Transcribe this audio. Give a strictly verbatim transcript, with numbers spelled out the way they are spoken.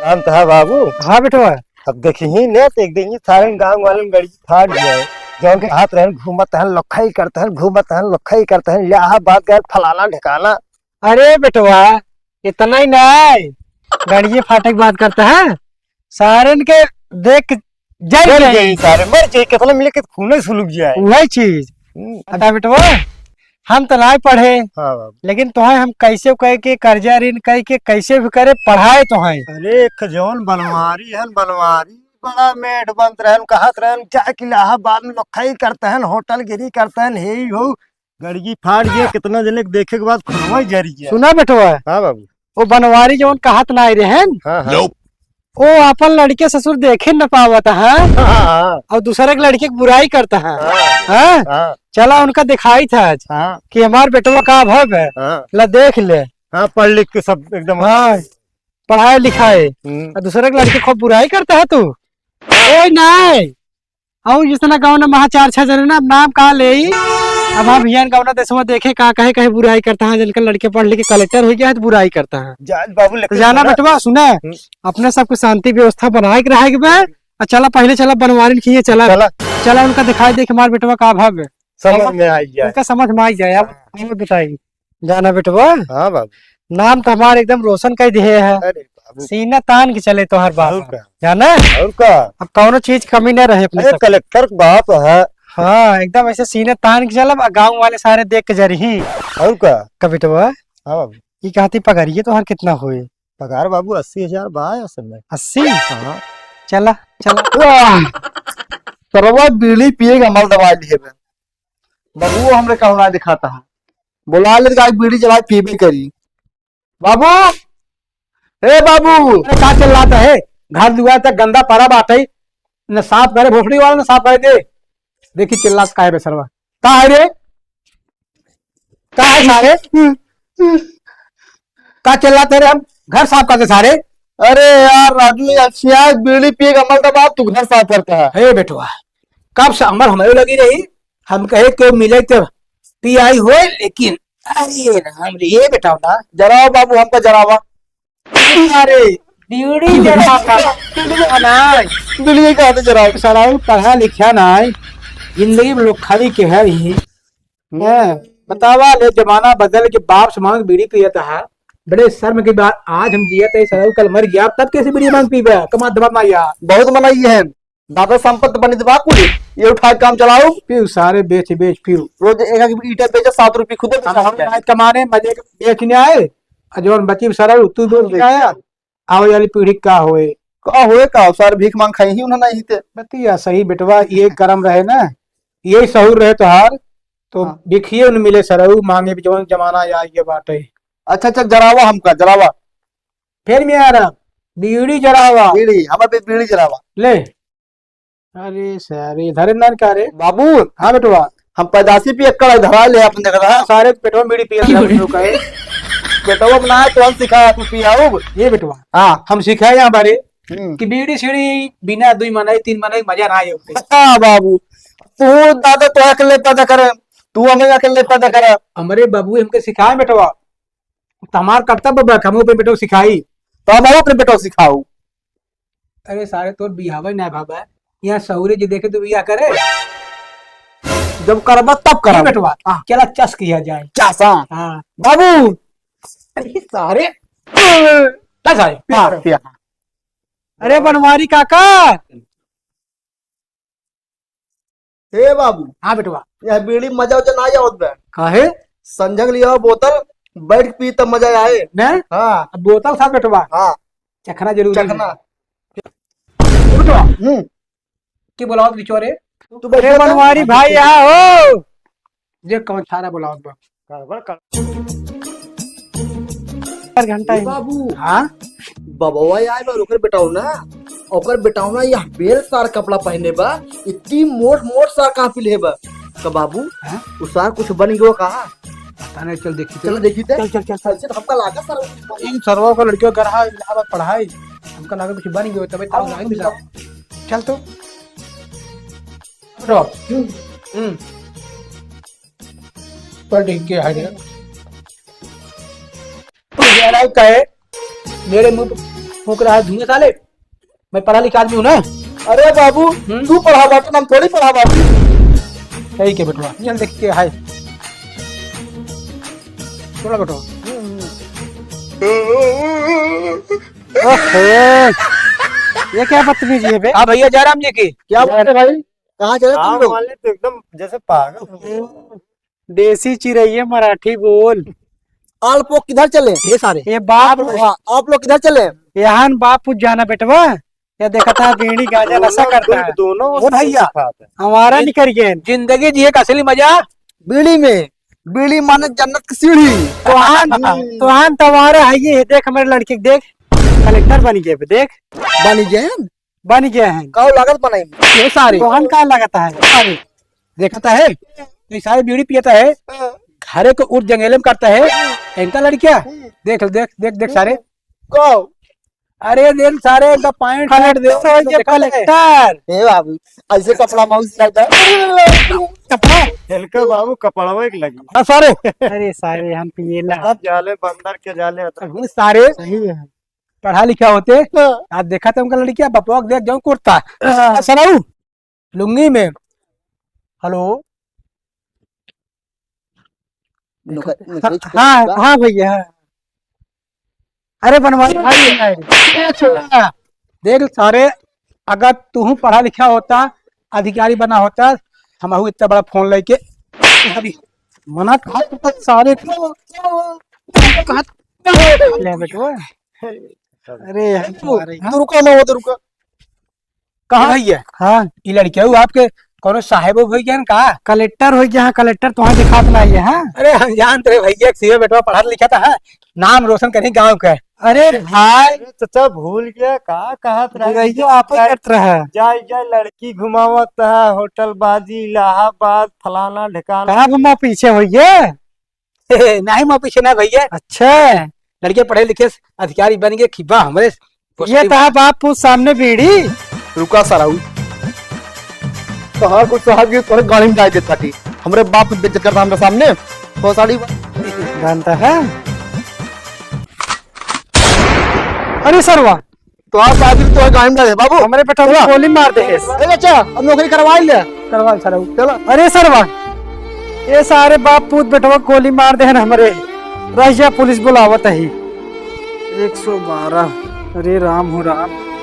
जानत ह बाबू। हाँ बेटवा। अब देखिही ने तो एक दिन ही सारे गाँव वाले गड़िया फाड़ दिया है। जौन के हाथ रहन घूमत हन, लखई करत हन, घूमत हन, लखई करत हन, इलाहाबाद गए फलाना ढिकाना। अरे बेटवा, इतना ही नाहीं, गड़िया फाटे के बात करत ह, सारन के देख के जर जर जाई। जाई सारे, मर जाई, कितना मिले के खूने सुलग जाए। वही चीज। हम्म। बता बेटवा, हम तो नाहीं पढ़े, हाँ बाबू। लेकिन तोहे हम कैसे कह के कर्जा ऋण कह के कैसे भी करे पढ़ाए तोहे। अरे एक जौन बनवारी हन, बनवारी बड़ा मेठ बनत रहन, कहत रहन, "जाके इलाहाबाद में लखई करत हन, होटलगिरी करत हन, हे ही हो, गड़िया फाड़ गया, कितना जने के देखे के बाद खूनवा ही जर गया।" सुना बेटवा, हाँ बाबू। वो बनवारी जौन कहत नाहीं रहन, हाँ, हाँ। वो अपन लड़के ससुर देखे न पावत ह, हाँ, हाँ। और दूसरे के लड़के के बुराई करत ह। हाँ। हाँ? हाँ। चला उनका दिखाइत ह आज हाँ। कि हमार बेटवा का भव है। हाँ। ला देख ले। हाँ, पढ़ लिख के सब एकदम। हाँ, पढ़ाए लिखाए। हम्म। और दूसरे के लड़के खूब बुराई करत ह तू। ओए नाहीं। और जितना गौना महा चार छह जने ना, अब नाम का लेई? अब हम हियान गौना देशवा देखे का कहे, कहे बुराई करत ह, जिनका लड़के पढ़ लिख के कलेक्टर हो गया है तो बुराई करत ह। जा बाबू, लेकिन तो जाना सुना। बेटवा, सुना, हम्म। अपने सबके शांति व्यवस्था बनाए के रहे के बा। आ चला, पहले चला बनवारिन किहे चला। चला। चला उनका दिखाई दे कि हमार बेटवा का भाव है। समझ में आ जाए। उनका समझ में आ जाए। अब हाँ। और बताई। जाना बेटवा। हाँ बाबू। नाम तो हमार एकदम रोशन कर दिए है। अरे बाबू। सीना तान के चले तोहर बाप। और का? जाना? और का? अब कौनो चीज कमी न रहे अपने अरे सब। कलेक्टर के बाप है। हाँ, एकदम ऐसे सीना तान के चलब, आ गाँव वाले सारे देख के जरही। और का? का बेटवा? हाँ बाबू। ये कहती पगारिये तोहर कितना होए? पगार बाबू अस्सी हजार बा असल में। अस्सी? हाँ। चला, चला। वाह! सरवा बीड़ी पिए के अमल दबा लिए बे। बबुओ हमरे कहूँ ना दिखाता है। बोला ले गाय बीड़ी जला पीबे करी। बाबू, ए बाबू। अरे का चिल्लात है? घर दुआर तक गंदा पड़ा बाटे, न साफ करे भोसड़ी वाला, न साफ करे दे। देखी चिल्लात का है बे सरवा? का है रे? का है सारे? का चिल्लात है रे? हम घर साफ करते सारे। अरे यार राजू, ये अक्षिया बीड़ी पिए का अमल दबा, तू घर साफ करता है। हे बेटवा, कब से अमल हमारे लगी रही, हम कहे केहू मिले तो पियाई होए, लेकिन अरे राम रे, ये बेटा ना। जरावा बाबू, हमका जरावा। अरे, बीड़ी जरावा। बीड़ी कहाँ से जरावा? सारा पढ़ा लिखा ना है, जिंदगी में लोग खाली के है ही। हैं, बतावा ले, जमाना बदल के बाप से मांग बीड़ी पियत है। बड़े शर्म की बात, आज हम जियत है, सारा कल मर गया, तब कैसे बीड़ी मांग पीबे? कमा दबा माया। बहुत मनई है। दादा संपत्ति बनी बा कुल, ये उठा के काम चलाऊ। पीऊ सारे बेच बेच पीऊ। रोज एक एक ईंटा बेचे, सात रुपये खुदे बेचा हम है। नाहीं कमाने, मजे के बेच नहीं आए। आ जौन बची सरऊ, तू बेच के आया। आवे वाली पीढ़ी का होए? का होए का? सारे भीख मांग खाई ही उन्हें नहीं थे। बतिया सही बेटवा, ये करम रहे ना, ये सहूर रहे तोहार, तो हाँ। भिखिए न मिले सरऊ, मांगे भी जौन जमाना आ ये बाटे। अच्छा, अच्छा, जरावा हमका, जरावा। फिर मैं आ रहा, बीड़ी जरावा। बीड़ी, हमें भी बीड़ी जरावा। ले, अरे सारे, धरे ना का रे? बाबू। हाँ बेटवा। हम पैदाशी पियक्कड़ है, धरा ले अपन देख रहा। सारे पेटवा में बीड़ी पिया क्यों? बेटवा अपना है, तो हम सिखाया, तू पियाऊ। ये बेटवा। हाँ। हम सिखाए यहाँ बारे हम्म। कि बीड़ी सीड़ी बिना दुई मनई, तीन मनई मजा ना आए होते। हाँ बाबू। तू दादा तो अकेले पैदा करे, तू हमें अकेले पैदा करे। हमरे बाबू हमके सिखाए बेटवा। तो हमार कर्तव्य बा, हम अपने बेटवा सिखाई। तो हम अपने बेटवा सिखाऊ। अरे सारे तोर बियाहवे ना भावे, यहाँ सहुरे जी देखे तो बियाह करे। जब करबा तब करब। बेटवा, हाँ। चला चस किया जाए। चस, हाँ। हाँ। बाबू। अरे सारे। ना सारे, हाँ, पिया। अरे बनवारी काका। हे बाबू। हाँ बेटवा। यह बीड़ी मजा उजा ना आवत बे। काहे? संझा के लिया बोतल, बैठ के पी तब मजा आए। ने? हाँ। अब बोतल साथ बेटवा। हाँ। चखना जरूरी है। चखना। बेटवा। हम्म। के बुलावत बिचो रे? तू बैठ अरे जा। बनवारी भाई यहाँ हो। जे कौन सारा बुलावत बा। गड़बड़ कर। चार घंटा ए ही। बाबू। हाँ? बबवा आए बा, ओकर बेटौना, ओकर बेटौना यह बेल सार कपड़ा पहने बा, इतनी मोट मोट सार कहाँ पे ले बा? का बाबू, हाँ? उ सार कुछ बन गयो का? पता नहीं, चल देखी चल। चल देखी ते। चल, चल, चल, चल। चल, चल, हमका लागा सार कुछ बन इन सरवा का लड़कियों का रहा, इलाहाबाद पढ़ाई, हमका लागा कुछ बन गयो, तबे ताऊ हाँ, नहीं मिला। चल तो। उठो। हम्म। हम्म। पर ठीक के है रे। तू यार कहे, मेरे मुंह पे फूंक रहा है धुआं साले। मैं पढ़ा लिखा आदमी हूँ ना। अरे बाबू, हम्म? तू पढ़ा बाटू, हम थोड़ी पढ़ा बाटू। सही के बेटवा, चल देख के हाय। थोड़ा बेटवा। ओहो, ये क्या बदतमीजी है बे? हाँ भैया, जयराम जी की। क्या बात है भाई? कहाँ चले तुम हाँ, लोग? वाले तो एकदम जैसे पागल हो गए। देसी चिरैया मराठी बोल। आप लोग किधर चले? ये सारे। ये बाप आप लोग, हाँ, आप लोग किधर चले? यहाँ बाप पूत जाना बेटवा। ये देखा था बीड़ी गांजा नशा करता है। दोनों ओ भैया, हमारा निकल गए। जिंदगी जिए का असली मजा। बीड़ी में, बीड़ी माने जन्नत की सीढ़ी। तोहान, तोहान तुम्हारा है ये, देख हमारे लड़के के देख, कलेक्टर बन गए, देख। बन गए? बन गए हैं। काऊ लागत बनाई? ये सारे। तोहन का लगता है? सारे। देखता है? तो ये सारे बीड़ी पियता है। हाँ। घरे को उठ जंगले में करता है। इनका लड़किया? हम्म। देख, देख, देख, देख सारे। काऊ? अरे दिन सारे इनका पैंट फाड़ दे, कलेक्टर हो गया, देखा है? कलेक्टर। ए बाबू, ऐसे कपड़ा माउस लगता है। कपड़ा? हेलका बाबू, कपड़वा एक लगी। हाँ, सारे। अरे सारे, हम पिए ला। जाले बंदर के जाले। हम सारे। सही है। पढ़ा लिखा होते, हाँ। आज देखा था उनका लड़किया, बपवा के देख जाऊं कुर्ता। हाँ। सराऊ, लुंगी में। हेलो। नुका-, नुका-, हाँ, हाँ भैया, हाँ। अरे बनवारी भाई, ए छोरा, देख सारे, अगर तू पढ़ा लिखा होता, अधिकारी बना होता, हमहू इतना बड़ा फोन लेके अभी मना था, तो सारे को कहत ले बेटवा। अरे यार, तू, तुम्हारे तू रुका, मैं वो तो रुका। कहाँ भैया? हाँ। ई लड़किया हूँ आपके कौनो साहेब हो गया का? कलेक्टर हो गया, हाँ, कलेक्टर तुम्हारे दिखात ना आइए, हाँ? अरे हम जानते रहे भैया, सीधे बेटवा पढ़ा लिखा था, हाँ? नाम रोशन करी गाँव का। अरे भाई। अरे चाचा भूल गया, का कहत रहे? बुराइयो आप ही करत रहे। जाई, जाई लड़की घुमावत है, होटल बाजी, इलाहाबाद, फलाना ढिकाना। कहाँ घुमा पीछे हो ये? नहीं, मैं पीछे ना भैया। अच्छा। लड़के पढ़े लिखे अधिकारी बन गए, खिब्बा हमरे ये पोस्टिंग। तहा बाप पूत सामने बीड़ी। रुका साराऊ। तोहार कुछ साहब ये तोहरे गाड़ी में डाल देत बाटी। हमरे बाप के बेइज्जत करता हमरे सामने। तो साड़ी जानता है। अरे सरवा, तो आप आदमी तो गाड़ी में डाले बाबू। हमरे बेटा को चला। गोली मार दे। ए बच्चा, अब नौकरी करवा ले। करवा सारा। चला। अरे सरवा, ये सारे बाप पूत बेटवा गोली मार दे हमरे। रहिया पुलिस बुलावत है। एक सौ बारह। अरे राम हो राम।